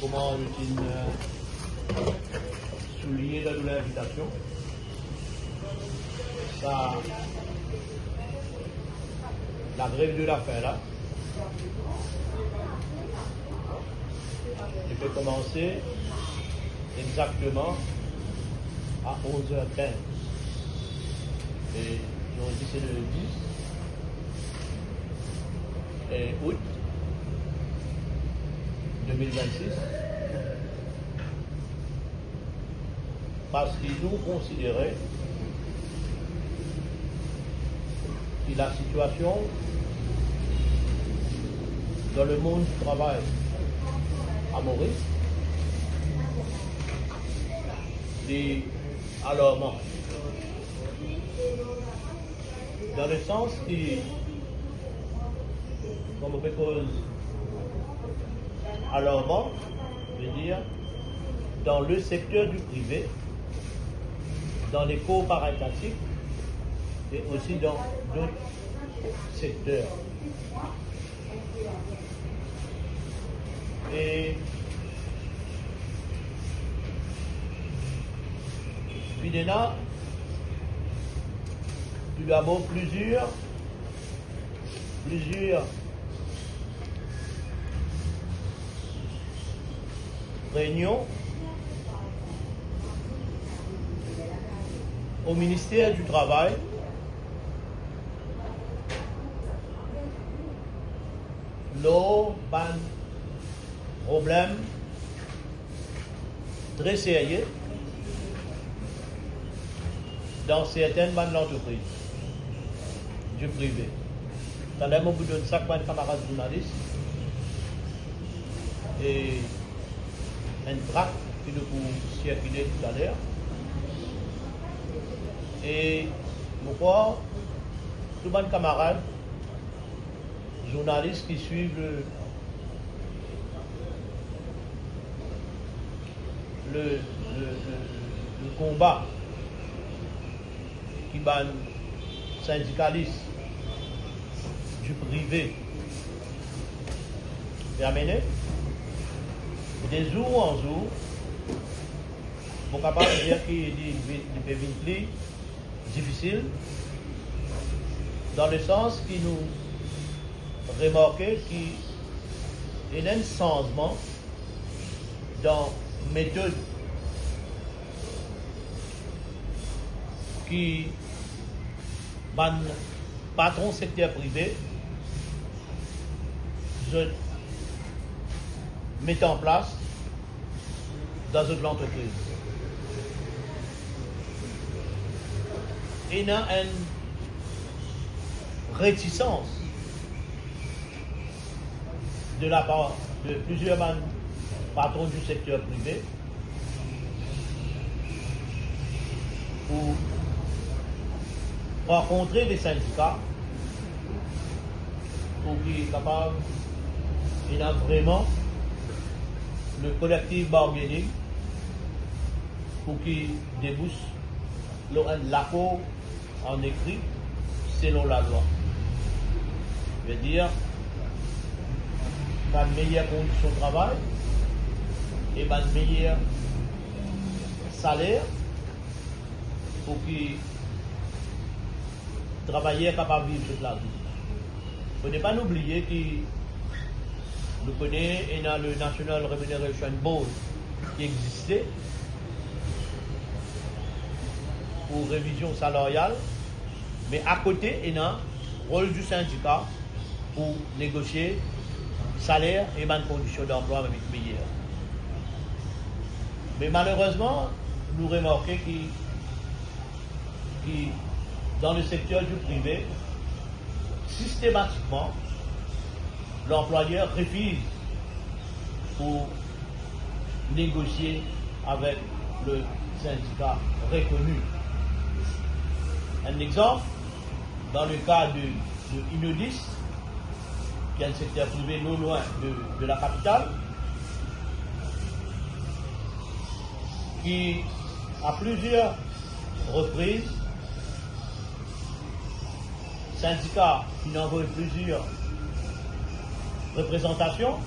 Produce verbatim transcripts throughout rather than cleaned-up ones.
Kouma nou ti, euh, souliye dan nou linvitasion, sa, lagrev de lafin la, li pe koumanse exakteman a onz er kinz. E zordi se le dis, e, out de mil vennsis, parski nou konsidere ki lasitiasion dan lemond di travay a Moris, li alarman. Dan le sans ki, kan mo pe koz alarman, vedir dan le sekter di prive, dan le korporatif e osi dan dot sekter. E finn ena toudabor plizier, plizier reynion o Minister di Travay lor bann problem tre serye dan sertenn bann lantrepriz di prive. Taler mo pou donn sak bann kamarad zournalis e enn trak ki nou pou sirkile toutaler. E mo krwar tou bann kamarad zournalis ki swiv le, le, le, le, le konba ki bann sindikalis di prive pe amene, e de zour an zour, mo kapav dir ki li, li, li pe vinn pli difisil, dan le sans ki nou remarke ki ena enn sanzman dan metod ki bann patron sekter prive zot met an plas dan zot lantrepriz. Ena enn retisans de lapar de plizier bann patron di sekter prive pou rankontre de sindika pou ki kapav ena vreman le collective bargaining pou ki debous lor enn lakor an ekri selon lalwa. Vedir, bann meyer kondision travay e bann meyer saler pou ki travayer kapav viv zot lavi. Fode pa nou bliye ki nou kone ena le National Remuneration Board ki existe pou revizion salaryal, me akote ena rol di sindika pou negosie saler e bann kondision danplwa meyer. Me malerezman, nou remarke ki, ki dan le sekter di prive, sistematikman, lanplwayer refiz pou negosie avek le sindika rekoni. Enn exanp, dan le ka de, de Inodis, ki enn sekter prive non lwin de, de lakapital, ki a plizier repriz, sindika finn anvoy plizier reprezantasion,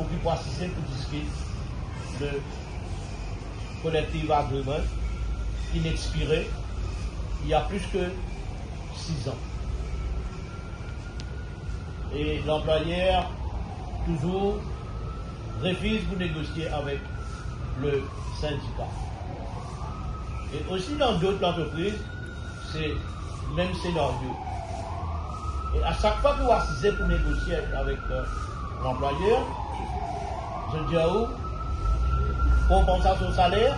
Pou ki pou asize pou diskit le collective agreement ki expire il y a plus que six ans. E lanplwayer touzour refiz pou negosie avek le sindika. E osi dan dot lantrepriz, se mem senario. E a sak fwa ki ou asize pou negosie avek, euh, lanplwayer, zot dir ou, konpansasion saler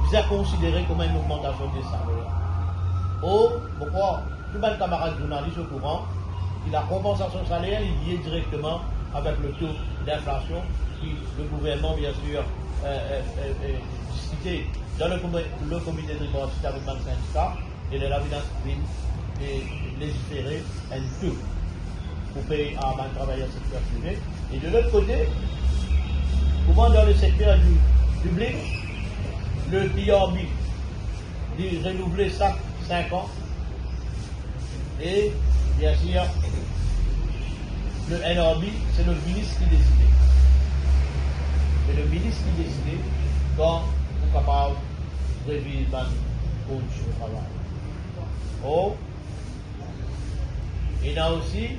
bizin konsidere kouma enn ogmantasion de saler. Or, mo krwar, tou bann kamarad zournalis okouran ki lakonpansasion saler, li lie direkteman avek le to dinflasion ki le gouvernman, bien sir, euh, euh, euh, euh, diskite dan le komi-, le komite tripartit avek bann sindika, e lerla vinn, vinn, e, lezifere enn to pou pey a bann travayer sekter prive. E de lot kote, kouma dan le sekter di piblik, le P R B, li renouvle sak sink an, e, bien sir, le N R B, se le minis ki deside. Se le minis ki deside kan pou kapav reviz bann kondision travay. Or, ena osi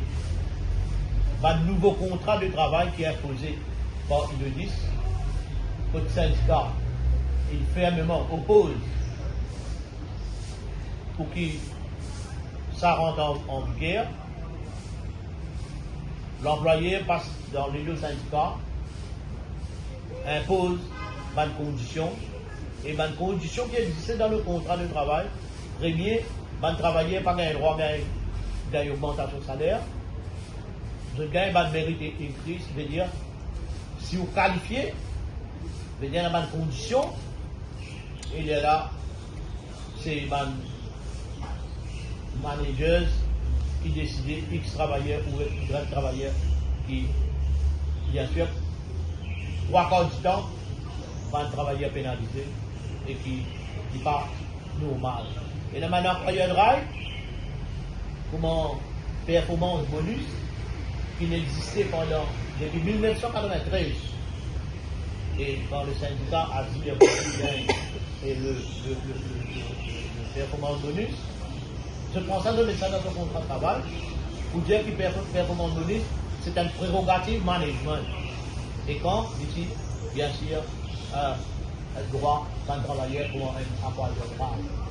bann nouvo kontra de travay ki inpoze par UNODIS, kot sindika inn fermeman opoz pou ki sa rant an, an viger. Lanplwayer pas dan ledo sindika, inpoz bann kondision, e bann kondision ki existe dan le kontra de travay, premie, bann travayer pa gagn drwa gagn, gagn ogmantasion saler, zot gagn bann merit increase, vedir, si ou kalifie, vedir, ena bann kondision, e lerla, se bann managers ki deside X travayer ou Y travayer ki, bien sir, trwa kar ditan, bann travayer penalize e ki, ki pa normal. Ena bann employer right, kouma performance bonus, ki inn existe pandan, depi mil nef san katrovin-trez. E kan le sindika a dir ki li gagn, e le, le, le performance bonus, zot pran sa, zot met sa dan so kontra travay, pou dir ki perf-, performance bonus, se enn prerogativ management. E kan, li ti, bien sir, euh, drwa bann travayer pou enn employer right.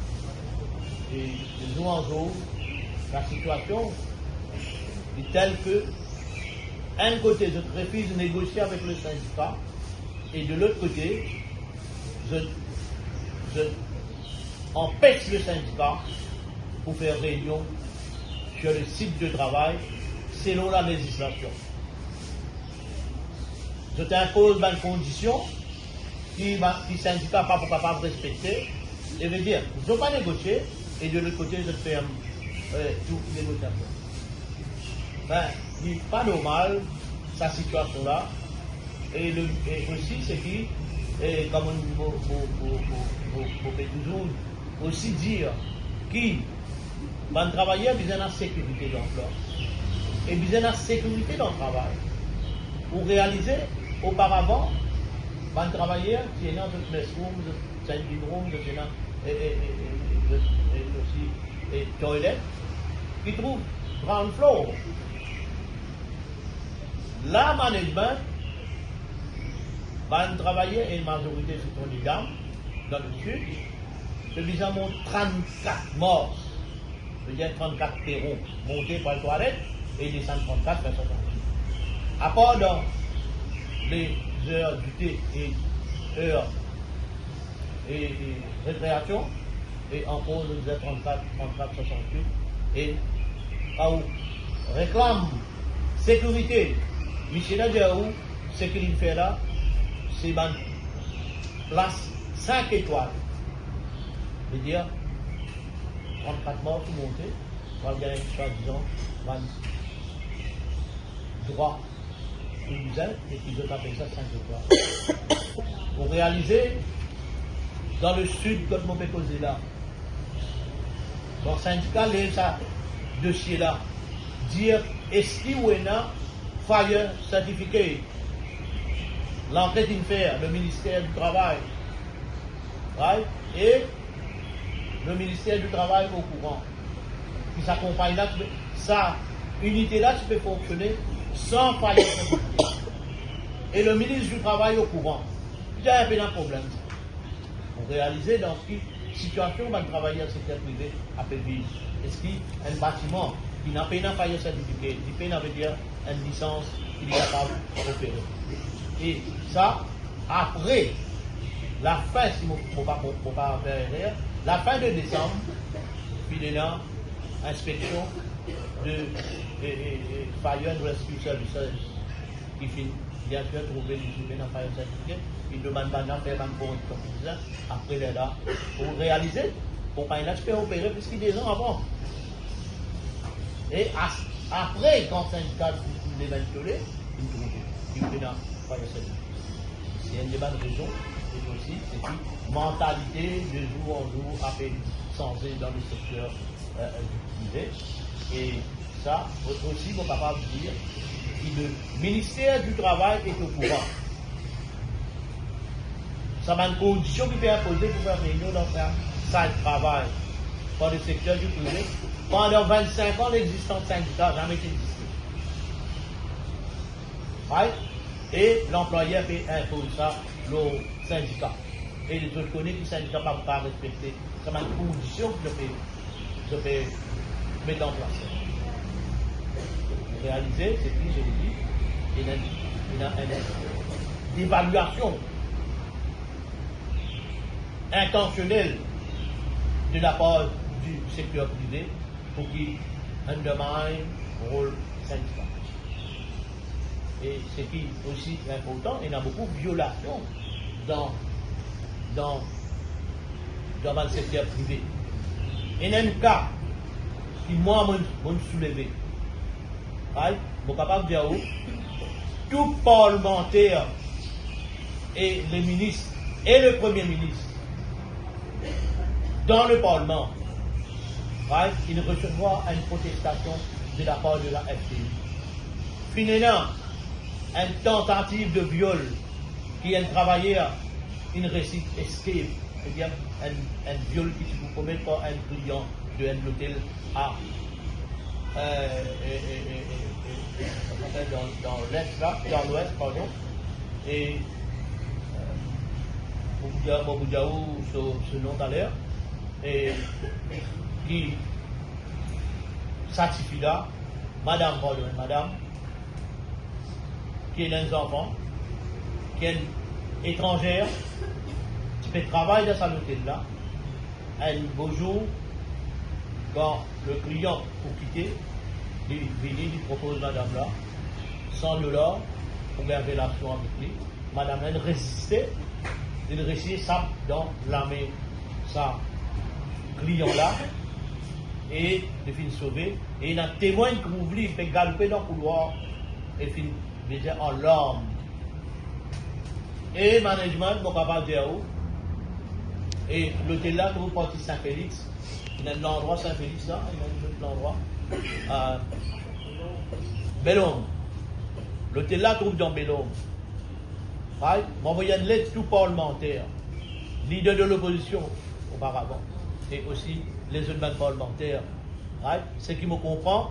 E de zour an zour, lasitiasion li tel ke, enn kote, zot refiz negosie avek le sindika, e de lot kote, zot, zot anpes le sindika pou fer reynion sur le sit de travay selon lalezislasion. Zot inpoz bann kondision ki ba-, ki sindika pa pou kapav respekte, e vedir, zot pa negosie, e de lot kote, zot ferm, euh, tou negosiasion. Be, li pa normal, sa sitiasion-la. E le, e osi, se ki, e, kouma mo, mo, mo pe touzour osi dir ki bann travayer bizin ena sekirite lanplwa e bizin ena sekirite dan travay. Ou realize, oparavan, bann travayer ti ena zot mess room, zot changing room, zot ena, e, e, e, e, e, e, osi, e, toilet, ki trouv ground floor. La, management, bann travayer, e mazorite se ton dam, dan le sid, pe bizin mont trannkat mars, vedir trannkat peron, monte pou al twalet e desann trannkat, fer sa. Apar dan lezer dite e er e, e rekreasion, e ankor zot dir trannkat, trannkat, swasannwit, e kan ou reklam sekirite, misie la dir ou, seki li fer la, se bann plas sink etwal. Vedir, trannkat mars ou monte, pou al gagn swadizan bann drwa ki bizin, e ki zot apel sa sink etwal. Ou realize, dan le sid, kot mo pe koze la, kan sindika lev sa dosie la, dir eski ou ena fire certificate, Lanket inn fer, le minister di travay, right? E le minister di travay okouran ki sa konpagn la ti pe, sa inite la ti pe fonksione san fire certificate. E le minis di travay okouran. Li dir, enn pena problem sa. Ou realize dan ki sitiasion bann travayer sekter prive ape viv? Eski enn batiman ki napa pena fire certificate, li pena, vedir, enn lisans ki li kapav opere? E sa, apre lafin, si mo, mo pa, mo, mo pa fer erer, lafin de desam, finn ena inspeksion de, e, e, e, Fire and Rescue Services ki finn, biensir, trouve li ti pena fire certificate, li demann bann fer bann koreksion pou sa. Apre lerla, pou realize, konpagn la ti pe opere plis ki de zan avan. E as-, apre, kan sindika ti lev enn tole, li trouve ki pena fire certificate. Se enn de bann rezon, e osi, se ki mantalite de zour an zour ape sanze dan le sekter, euh, euh, prive. E sa, o-, osi, mo kapav dir ki le minister di travay est au courant. Sa bann kondision ki pe inpoze pou fer reynion dan sa sal travay par le sekter di prive, pandan vinn-sink an lexistans sindika, zame ti existe. Right? E lanplwayer pe inpoz sa lor sindika. E zot kone ki sindika pa, pa respekte sa bann kondision ki zot pe, zot pe met an plas. Realize, se ki zot dir, ena, ena enn devalyasion intansionel de lapar di sekter prive pou ki undermine rol sindika. E seki osi inportan, ena boukou violasion dan, dan, dan bann sekter prive. Ena enn ka ki mwa, mo, mo souleve. Right? Mo kapav dir ou, tou parlmanter e le minis e le premie minis dan le parlman, right, inn resevwar enn protestasion de lapar de la F T I. Finn ena enn tantativ de viol ki enn travayer inn resi escape, sedir enn, enn viol ki ti pou komet par enn klian de enn lotel a, euh, e, e, e, e, e, dan, dan Les la, dan Lwes, pardon. E, euh, mo pou dir, mo pou dir ou so, so nom taler, e ki sa tifi la, madam, pardon, madam, ki ena enn zanfan, ki enn etranzer, ti pe travay dan sa lotel la. Enn bo zour, kan le klian pou kite, li vini, li propoz madam la san dolar pou gagn relasion avek li. Madam la, li reziste, li resi sap dan lame sa klian la, e li finn sove. E ena temwin ki trouv li pe galoupe dan koulwar, e finn, vedir, an larm. E management, mo kapav dir ou, e lotel la trouv parti Saint-Félix, ena enn landrwa Saint-Félix la, ena enn lot landrwa, euh, Bel Ombre. Lotel la trouv dan Bel Ombre. Right? Mo anvoy enn let tou parlmanter, lider de lopozision oparavan, e osi lezot bann parlmanter. Right? Seki mo konpran,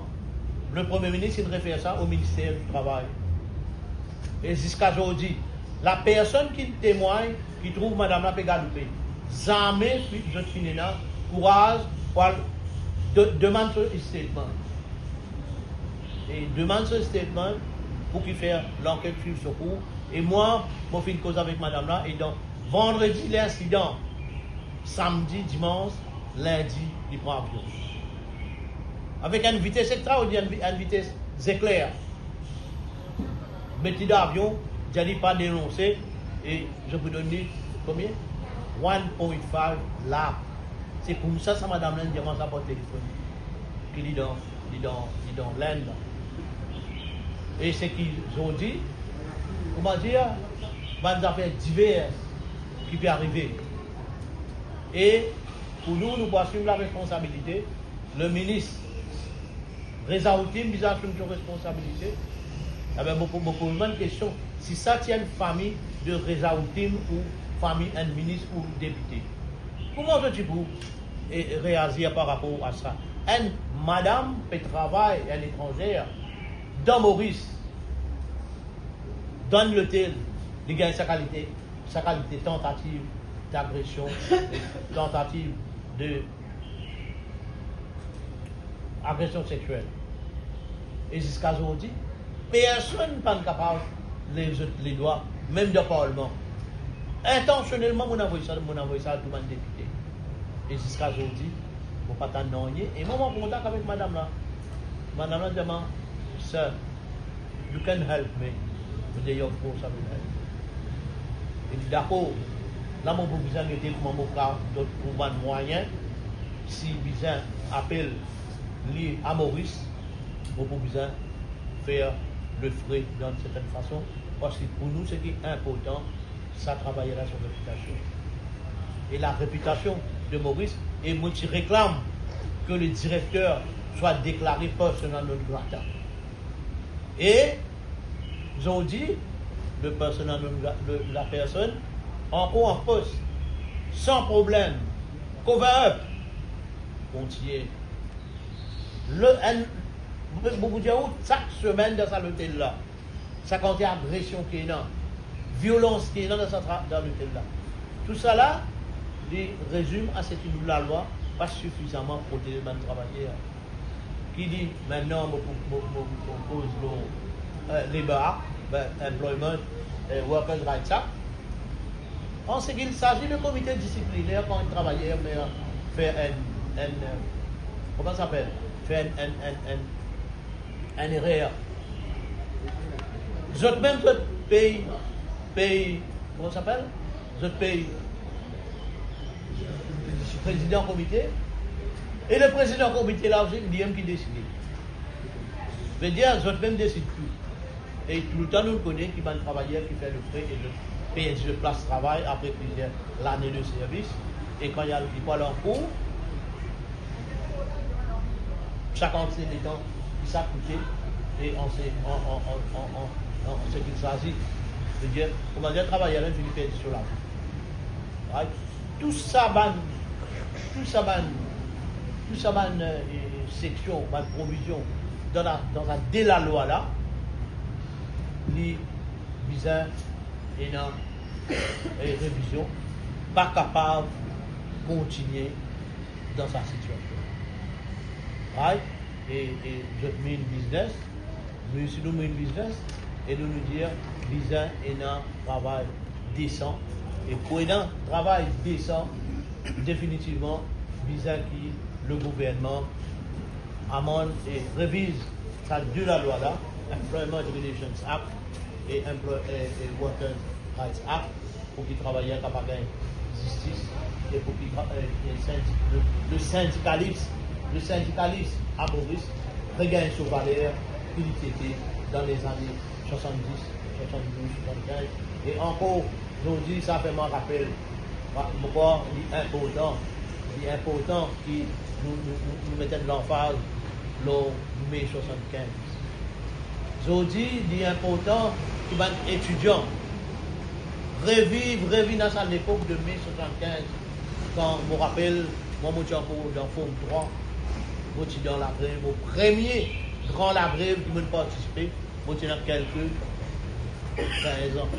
le premie minis inn refer sa o minister di travay. E ziska zordi, lapersonn ki temwin, ki trouv madam la pe galoupe, zame fi-, zot finn ena kouraz pou al de-, demann so statement. E demann so statement pou ki fer lanket swiv so kour. E mwa, mo finn koz avek madam la, e dan vandredi linsidan, samdi, dimans, lindi, li pran avion. Avek enn vites extraordiner, enn vi-, enn vites zekler. Met li dan avion, dir li pa denonse, e zot pou donn li konbien? One point five lakh. Se koumsa sa madam la inn dir mwa sa par telefonn, ki li dan, li dan, li dan Lenn la. E seki zordi, koumadir, bann zafer diver ki pe arive. E pou nou, nou pou aswim laresponsabilite. Le minis Reza Haoutim bizin aswim so responsabilite. Ebe, mo pou, mo pou demann kestion, si sa ti enn fami de Rezaouldine ou fami enn minis ou depite, kouma zot ti pou, e, reazir par rapor a sa? Enn madam pe travay, enn etranzer, dan Moris, dan enn lotel, li gagn sa kalite, sa kalite tantativ dagresion, tantativ de agresion sexiel. E ziska zordi, personn pa'nn kapav lev zot ledwa, mem dan parlman. Intansionelman, mo'nn avoy sa, mo'nn avoy sa tou bann depite. E ziska zordi, mo pa tann nanye. E mwa, mo an kontak avek madam la. Madam la dir mwa, "Sir, you can help me." Mo dir, "Of course I will help you." Li dir, "Dakor, la mo pou bizin gete kouma mo kav trouv bann mwayin, si bizin apel li a Moris, mo pou bizin fer le fre dan enn sertenn fason, parski pou nou, seki inportan, sa travayer la, son repitasion e larepitasion de Moris, e mo ti reklam ke le direkter swa deklare persona non grata." E zordi, le persona non gra-, le, la personn ankor an pos, san problem, cover up, kontigne. Le, enn, mo pou dir ou, sak semenn dan sa lotel la, sa kantite agresion ki ena, violans ki ena dan sa tra-, dan lotel la. Tousala, li rezim a seki nou lalwa pa sifizaman protez bann travayer. Ki li, mintnan, mo, mo, mo, mo, mo koz lor, eh, Labour Act, ben, Employment, eh, Workers' Rights Act. An seki il sazi de komite disipliner, kan enn travayer fer enn, enn, eh, kouma sa apel? Fer enn, enn, enn, enn, enn erer. Zot mem zot pey, pey, kouma sa apel? Zot pey prezidan komite. E le prezidan komite la osi, li mem ki deside. Vedir, zot mem desid tou. E toultan nou kone ki bann travayer ki fer le fre e zot perdi zot plas travay apre plizier lane de servis, e kan li al, li pou al an kour, sa kantite letan ki sa koute, e an se, an, an, an seki il sazi, vedir, kouma dir, travayer la fini perdi so lavi. Right? Tou sa bann, tou sa bann, tou sa bann, eh, seksion, bann provizion dan la, dan sa de lalwa la, li bizin ena, eh, revizion, pa kapav kontigne dan sa sitiasion. Right? E, e zot mean business, nou osi nou mean business, e nou, nou dir, bizin ena travay desan. E pou ena travay desan, definitivman, bizin ki le gouvernman amann e reviz sa de lalwa la, Employment Relations Act e Employ-, e, e Workers' Rights Act, pou ki travayer kapav gagn zistis e pou ki tra-, e, e sindi-, le, le sindikalis, le sindikalis a Moris regagn so valer ki li ti ete dan lezane swasanndis, swasanndous, swasann-kinz. E ankor zordi, sa fer mwa rapel, mwa, mo krwar li inportan, li inportan ki nou, nou, nou, nou met enn lanfaz lor me swasann-kinz. Zordi, li inportan ki bann etidian reviv, revinn a sa lepok de me swasann-kinz, kan mo rapel, mwa, mo ti ankor dan Form trwa, mo ti dan lagrev, mo premie gran lagrev ki mo'nn partisipe, mo ti ena kelke kinz an.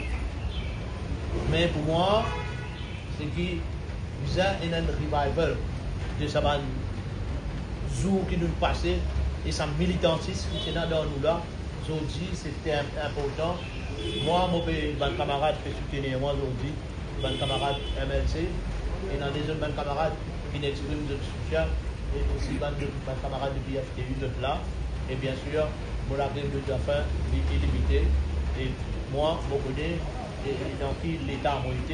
Me pou mwa, seki bizin ena enn revival de sa bann zour ki nou pase e sa militantism ki ti ena dan nou la. Zordi, se inportan. Mwa, mo pe, bann kamarad pe soutenir mwa zordi, bann kamarad M L C, ena de zot bann kamarad ki finn exprim zot soutien, e osi bann, bann kamarad depi F T U, zot la. E biensir, mo lagrev de dafin, li, li limite, e mwa, mo kone, e, e dan ki leta mo ete,